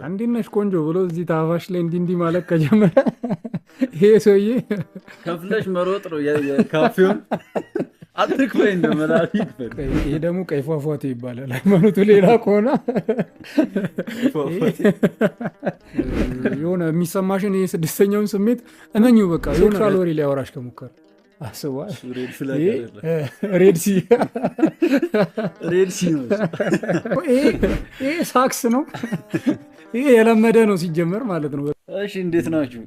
እንዴት ነሽ ቆንጆ ብሎ እዚህ ታፋሽ ላይ እንዲህ እንዲህ ማለት ከጀመረ ይሄ ሰውዬ ከፍለሽ መሮጥ ነው። የካፌውን አትክፈይ፣ እንደ መላፊ ይክፈል። ይሄ ደግሞ ቀይ ፏፏቴ ይባላል። ሃይማኖቱ ሌላ ከሆነ የሆነ የሚሰማሽን ይሄ ስድስተኛውን ስሜት እመኚው። በቃ የሆነ ወሬ ሊያወራሽ ከሞከረ አስቧል። Red flag አይደለም። Red sea። Red sea ነው። ይሄ ሳክስ ነው። ይሄ የለመደ ነው ሲጀመር ማለት ነው። እሺ፣ እንዴት ናችሁ?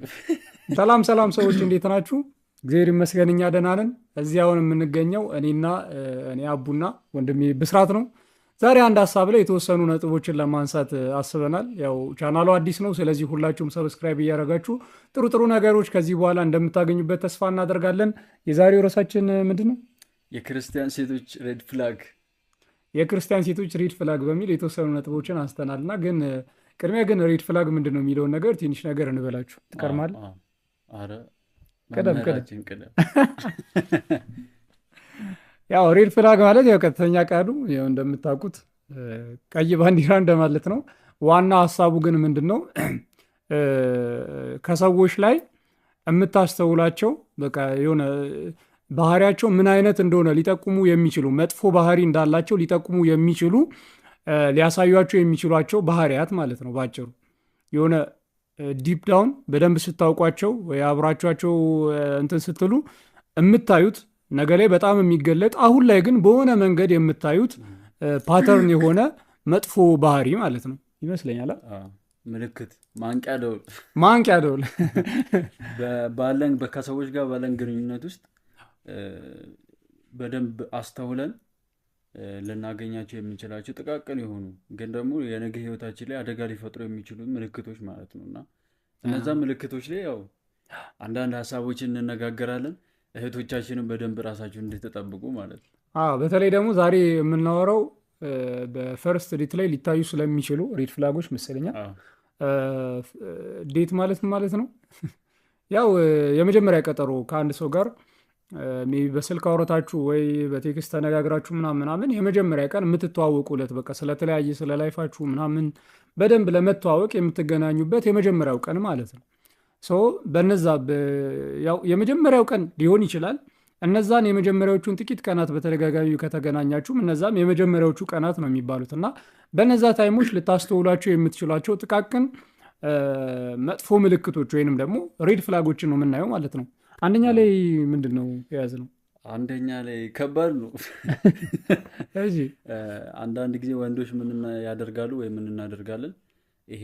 ሰላም ሰላም ሰዎች፣ እንዴት ናችሁ? እግዚአብሔር ይመስገን እኛ ደህና ነን። እዚህ አሁን የምንገኘው እኔና እኔ አቡና ወንድሜ ብስራት ነው። ዛሬ አንድ ሀሳብ ላይ የተወሰኑ ነጥቦችን ለማንሳት አስበናል። ያው ቻናሉ አዲስ ነው። ስለዚህ ሁላችሁም subscribe እያደረጋችሁ ጥሩ ጥሩ ነገሮች ከዚህ በኋላ እንደምታገኙበት ተስፋ እናደርጋለን። የዛሬው ርዕሳችን ምንድን ነው? የክርስቲያን ሴቶች red flag። የክርስቲያን ሴቶች red flag በሚል የተወሰኑ ነጥቦችን አንስተናል እና ግን ቅድሚያ ግን red flag ምንድን ነው የሚለውን ነገር ትንሽ ነገር እንበላችሁ። ትቀርማለህ? አረ ቅደም፣ ቅደም። መምህራችን ቅደም። ያው red flag ማለት ያው ቀጥተኛ ቃሉ ያው እንደምታውቁት ቀይ ባንዲራ እንደማለት ነው። ዋና ሀሳቡ ግን ምንድን ነው? ከሰዎች ላይ የምታስተውላቸው በቃ የሆነ ባህሪያቸው ምን አይነት እንደሆነ ሊጠቁሙ የሚችሉ፣ መጥፎ ባህሪ እንዳላቸው ሊጠቁሙ የሚችሉ፣ ሊያሳዩቸው የሚችሏቸው ባህሪያት ማለት ነው። ባጭሩ የሆነ deep down በደንብ ስታውቋቸው ወይ አብራችኋቸው እንትን ስትሉ የምታዩት ነገ ላይ በጣም የሚገለጥ፣ አሁን ላይ ግን በሆነ መንገድ የምታዩት pattern የሆነ መጥፎ ባህሪ ማለት ነው ይመስለኛል። አ? አዎ፣ ምልክት፣ ማንቂያ ደወል። ማንቂያ ደወል። ባለን ከሰዎች ጋር ባለን ግንኙነት ውስጥ በደንብ አስተውለን ልናገኛቸው የምንችላቸው ጥቃቅን የሆኑ ግን ደግሞ የነገ ህይወታችን ላይ አደጋ ሊፈጥሩ የሚችሉ ምልክቶች ማለት ነው። እና እነዛ ምልክቶች ላይ ያው አንዳንድ ሀሳቦችን እንነጋገራለን። እህቶቻችንን በደንብ ራሳችሁን እንድትጠብቁ ማለት ነው። አዎ፣ በተለይ ደግሞ ዛሬ የምናወራው በ first date ላይ ሊታዩ ስለሚችሉ red flag ኦች መሰለኛል። Date ማለት ምን ማለት ነው? ያው የመጀመሪያ ቀጠሮ ከአንድ ሰው ጋር maybe በስልክ አውርታችሁ ወይ በ text ተነጋግራችሁ ምናምን ምናምን የመጀመሪያ ቀን የምትተዋወቁለት፣ በቃ ስለተለያየ ስለ life ኣችሁ ምናምን በደንብ ለመተዋወቅ የምትገናኙበት የመጀመሪያው ቀን ማለት ነው። So በነዛ ያው የመጀመሪያው ቀን ሊሆን ይችላል። እነዛን የመጀመሪያዎቹን ጥቂት ቀናት በተደጋጋሚ ከተገናኛችሁም እነዛም የመጀመሪያዎቹ ቀናት ነው የሚባሉት። እና በነዛ time ኦች ልታስተውሏቸው የምትችሏቸው ጥቃቅን መጥፎ ምልክቶች ወይንም ደግሞ red flag ኦችን ነው የምናየው ማለት ነው። አንደኛ ላይ ምንድን ነው የያዝነው? አንደኛ ላይ ከባድ ነው። እሺ። አንዳንድ ጊዜ ወንዶች ምን ያደርጋሉ ወይ ምን እናደርጋለን ይሄ